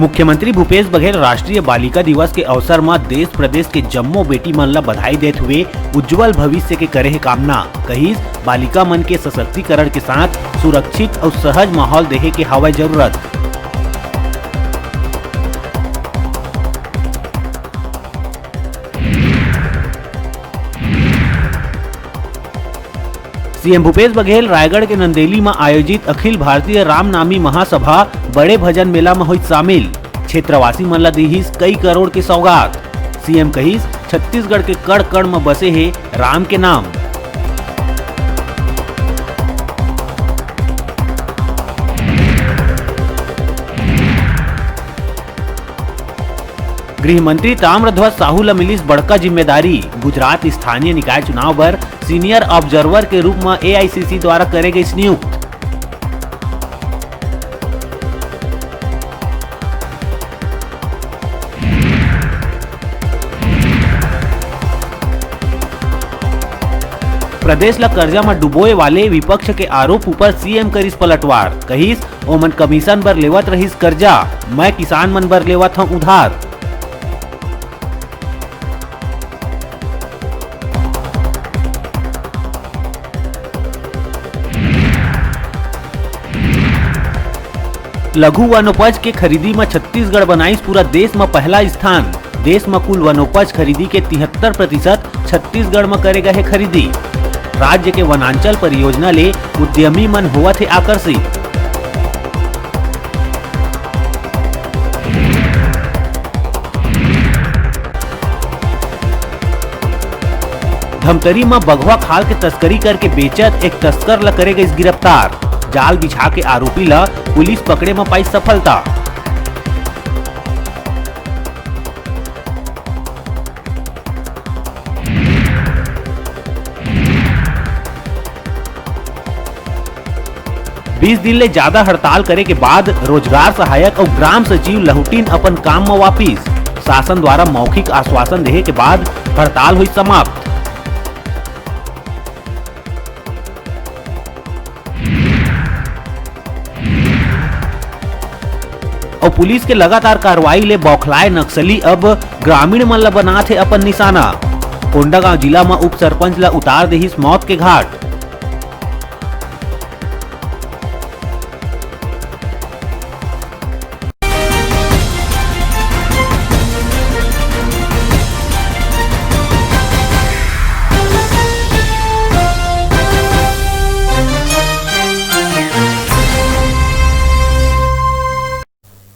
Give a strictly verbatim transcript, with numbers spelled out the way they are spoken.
मुख्यमंत्री भूपेश बघेल राष्ट्रीय बालिका दिवस के अवसर म देश प्रदेश के जम्मो बेटी मन ल बधाई देत हुए उज्जवल भविष्य के करे हे कामना। कहिस, बालिका मन के सशक्तिकरण के साथ सुरक्षित अउ सहज माहौल देहे के हवय जरूरत। सीएम भूपेश बघेल रायगढ़ के नंदेली म आयोजित अखिल भारतीय रामनामी महासभा बड़े भजन मेला म होइस शामिल। क्षेत्रवासी मन ल दिहिस कई करोड़ के सौगात। सीएम कहिस, छत्तीसगढ़ के कण कण म बसे हे राम के नाम। गृह मंत्री ताम्रध्वज साहू ल मिलिस बड़का जिम्मेदारी। गुजरात स्थानीय निकाय चुनाव बर सीनियर ऑब्जर्वर के रूप म एआईसीसी द्वारा करे गइस नियुक्त। प्रदेश ल कर्जा म डुबोए वाले विपक्ष के आरोप ऊपर सीएम करिस पलटवार। कहिस, ओमन कमीशन बर लेवत रहिस कर्जा, मैं किसान मन बर लेवत हंव उधार। लघु वनोपज के खरीदी म छत्तीसगढ़ बनाइस पूरा देश म पहला स्थान। देश म कुल वनोपज खरीदी के तिहत्तर प्रतिशत छत्तीसगढ़ म करे गए हे खरीदी। राज्य के वनांचल परियोजना ले उद्यमी मन होवत हे आकर्षित। धमतरी म बघवा खाल के तस्करी करके बेचत एक तस्कर ल करे गइस गिरफ्तार। जाल बिछा के आरोपी ल पुलिस पकड़े म पाइस सफलता। बीस दिन ले ज्यादा हड़ताल करे के बाद रोजगार सहायक अउ ग्राम सचिव लहुटिन अपन काम म वापिस। शासन द्वारा मौखिक आश्वासन देहे के बाद हड़ताल होइस समाप्त। अउ पुलिस के लगातार कार्रवाई ले बौखलाए नक्सली अब ग्रामीण मन ल बनात हे अपन निशाना। कोंडागांव जिला म उप सरपंच ल उतार देहिस मौत के घाट।